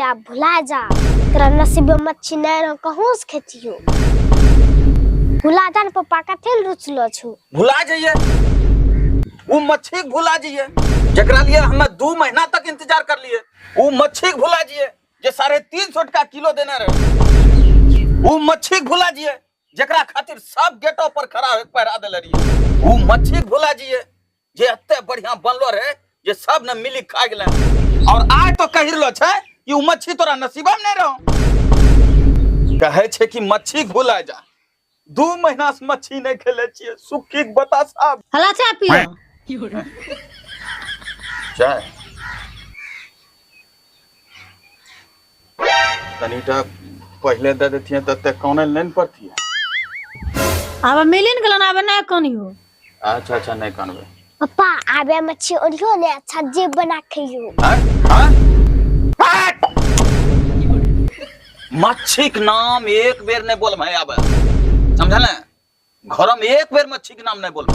आब भुला जा तोरा नसीब में मच्छी नहीं रहो कहूँ से खेतियो भुला जा ने पप्पा कथी लए रुचलो छू भुला जाइए वो मच्छी के भुला जाइए जकरा लिए हमें 2 महीना तक इंतजार कर लिए। वो मच्छी के भुला जाइए जे 350 टका किलो देने रहे। वो मच्छी के भुला जाइए जकरा खातिर सब गेटो पर खड़ा होके पहरा देले रहिए। वो मच्छी के भुला जाइए जे एते बढ़िया बनलो रहे जे सब ने मिली खा गेले। और आज तो कहि रहलो छै कि उ मच्छी तोरा नसीबा में नहीं रहो। कहे छै कि मच्छी के भुला जा। 2 महीना से मच्छी नहीं खेले छिए, सुखी के बतासा। हला चाय पियो। चाय तनीटा पहले दे देतिए त ते कोने नहीं न पड़तिए। आब मिली न गेलन, आब नहीं कनियो। अच्छा अच्छा नहीं कानबे। पप्पा आबे मच्छी ओरियो ने अच्छा जे बना खइयो। हैं? हैं? हट! मच्छी के नाम एक बेर नहीं बोलबै आबे, समझल ने? घर में एक बेर मच्छी के नाम नहीं बोलबै।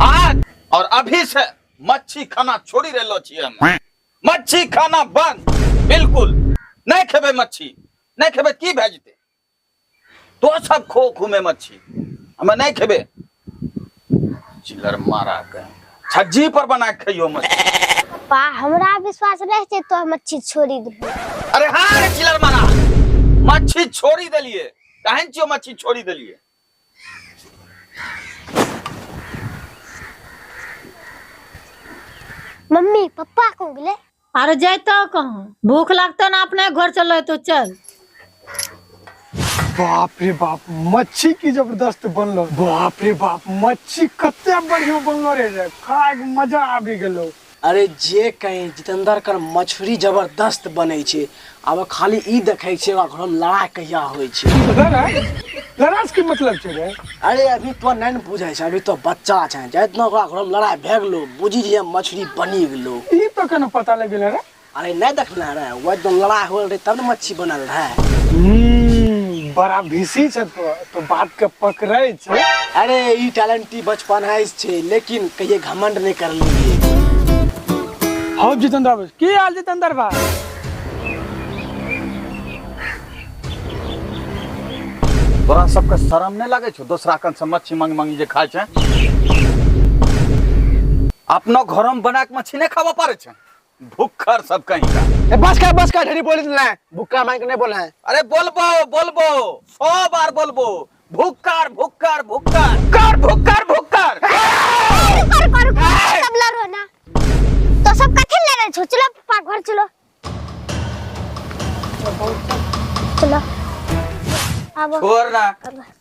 आज और अभी से मच्छी खाना छोड़ी रहलो छियै हम। मच्छी खाना बंद, बिल्कुल नहीं खेबै मच्छी। नहीं खेबै की भए जेतै? तो सब खो खुमे मच्छी, हमें नहीं खेबे। चिल्लर मारा के छज्जी पर बना के खइयो मच्छी। पप्पा हमरा विश्वास रह छै तो मच्छी छोड़ी देबो। अरे हाँ रे चिल्लर मारा, मच्छी छोड़ी देलिए। काहे छियो मच्छी छोड़ी देलिए? मम्मी पप्पा को गेले? अरे जैतो कहाँ, भूख लगतो ना अपने घर चलो तो चल। बाप रे बाप मच्छी की जबरदस्त बनलो। बाप रे बाप मच्छी कते बढ़िया बनलो रे, रे खाए के मजा आबि गेलो। अरे जे कहीं जितेंद्र कर मछली जबरदस्त बनै छै, आब खाली ई देखै छै ओकरा घर में लड़ाई कहिया होइ छै। लड़ाई? लड़ाई से की मतलब छै रे? अरे अभी तो नहीं न बुझै छै, अभी तो बच्चा छै, जितना ओकरा घर में लड़ाई भए गेलो बुझी जे मछली बनी गेलो। ई तो केना पता लग गेलै रे? अरे नहीं देखले रे, वह एकदम लड़ाई होल रहे तब न मच्छी बनल रहे। बड़ा भीसी छै तो बात के पकड़ै छै। अरे ई टैलेंट ई बचपन है छै, लेकिन कहिए घमंड नहीं कर लिए। हाँ जितेंद्र भाई, की हाल जितेंद्र भाई? तोरा सबके शरम नहीं लगे छौ दोसरा कन से मच्छी मांगी मांगी जे खाय छै? अपनो घर में बना के मच्छी नहीं खाबा पारे छै, भुक्खर सब कहीं का। ए, बस कर, बस कर, ढेरी बोली ना, भुक्खा मांग के नहीं बोला है। अरे बोलबो बोलबो 100 बार बोलबो, भुक्खर भुक्खर भुक्खर कर भुक्खर भुक्खर। कर, कर, कर, सब लड़ो ना तो सब कथी लड़े छो? चलो पप्पा घर चलो, चलो आबो। छोड़ ना,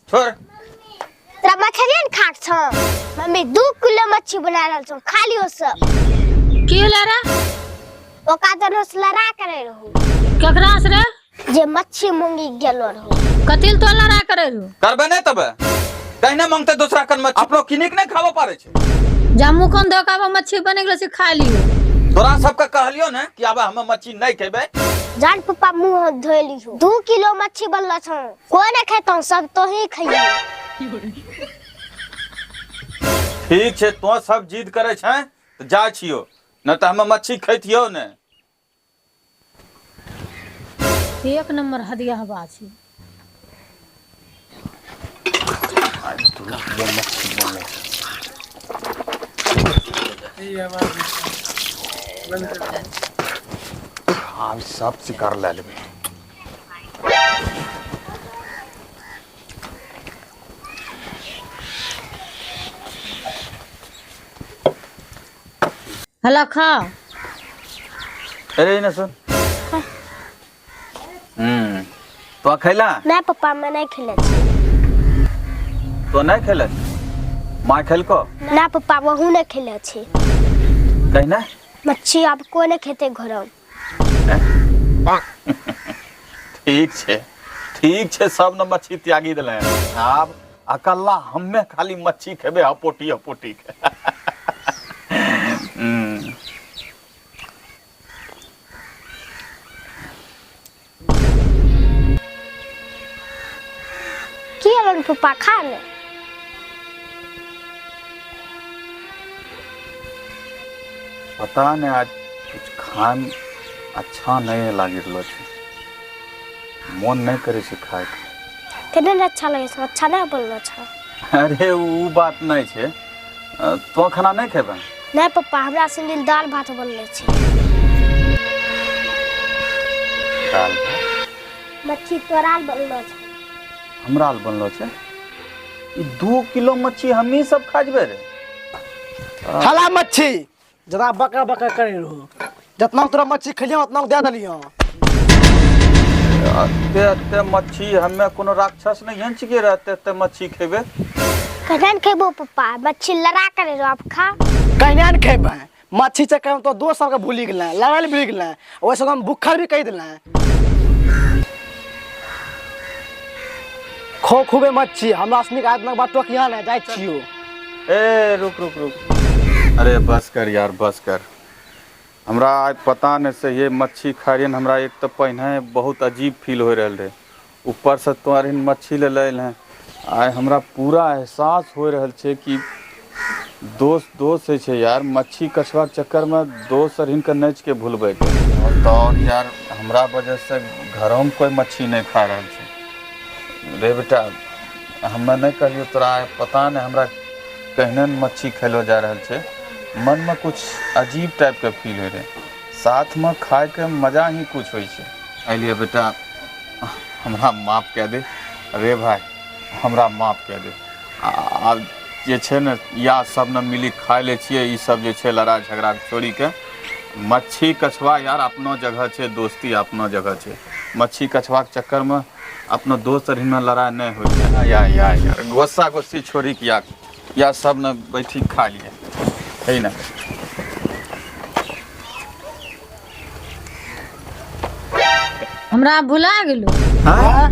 छोड़। तोरा मछली ने खाक छौ? मम्मी 2 किलो मच्छी बना रहल छौ, खा लियो सब। की होलै रे? ओका तो रोज लड़ा करे रहू। केकरा से रे? जे मच्छी मंगी गेलो रहू। कथी ले तो लड़ा करे रहू? करबे नहीं तबे, कहने मांगते दूसरा कन मच्छी, अपनो किनिक नहीं खाबो पारे छे। जामू कोन धोका पर मच्छी बने गेलो से खा लियो। तोरा सबके कहलियो ने कि आब हम मच्छी नहीं खेबे। जान पप्पा मुंह धोइ लियो, 2 किलो मच्छी बनलो छौ, कोई नहीं खेतौ, सब तो ही खइयो। ठीक छै, तो सब जिद करे छै तो जा छियो, न तो हम मच्छी खैतियो ने। एक नंबर हदिया हवा छै। आब सब शिकार ले लेबै। हला खा। अरे ना सुन। तो खैला? नहीं पप्पा, मैं नहीं खेले छी। तो नहीं खेले? माँ खेलको? ना पप्पा, वहू नहीं खेले छी। कहीं ना? मच्छी अब को नहीं खेते घर में। ठीक छे, ठीक छे, सब न मच्छी त्यागी दिले। आब अकल्ला हम्मे खाली मच्छी खेबे हपोटी हपोटी के। की हलन पप्पा खा ले? पता नहीं आज कुछ खान अच्छा नहीं लागी रहलो छे। मोन नहि करै छै खायके। केने नहि अच्छा लगै छै? अच्छा नहि बनलो छै। अरे ओ बात नहि छै। तो खाना नहि खेबै? नहि पप्पा, हमरा सुनील दालि भात बनले छै। दालि भात? मच्छी तोरा लए बनलो छै। हमरा लए बनलो छै? ई 2 किलो मच्छी हमही सब खा जेबै रे? खाला मच्छी जदा बकर बकर करे रहो, जितना तोरा मच्छी खेलियो उतना दे देलियो। एते एते मच्छी हमे कोनो राक्षस नहीं हन छिके रे, एते एते मच्छी खेबे? कहिना ने खेबो पप्पा, मच्छी लड़ा करे रहो, अब खा। कहिना ने खेबे मच्छी चक्कर में तो दोस्त सबके भूली गेलै, लड़ाई भूली गेलै, ओहि सब हम भूखल भी कहि देलै। खो खूबे मच्छी, हमरा सनिक आदमी बात टोकिया नहि जाइ छियो। ए रुक रुक रुक, अरे बस कर यार बस कर। हमरा आइ पता नहीं से ये मच्छी खा रही, हमरा एक तो पहिने बहुत अजीब फील हो रहल रहे, ऊपर से तोहर मच्छी ले लेल हैं। आइ हमरा पूरा एहसास हो रहल छै कि दोस्त दोस्त होइ छै यार, मच्छी कछुआ के चक्कर में दोस्त और हिनके नच के भूलबै के। और तो और यार हमरा वजह से घरों में कोई मच्छी नहीं खा रहल छै रे बेटा। हमे नहीं कहलियो तोरा, आइ पता नहीं हमरा कहने न मच्छी खेलो जा रहल छै, मन में कुछ अजीब टाइप के फील हो रहे, साथ में खाए के मजा ही कुछ होइ छै। अलिए बेटा हमरा माफ कए दे रे भाई, हमरा माफ कए दे। आब जे छै ने या सब ने मिली खाए ले छियै, ई सब जे छै लड़ाइ झगड़ा छोड़ी के मच्छी कछुआ यार अपनो जगह छै, दोस्ती अपनो जगह छै। मच्छी कछुआ के चक्कर में अपनो दोस्त और हिनमे लड़ाइ नहीं होइ छै। या या यार गुस्सा गुस्सी छोड़ी के या सब ने बैठी खा लिए है ना। हमरा भुला गेलो। हाँ?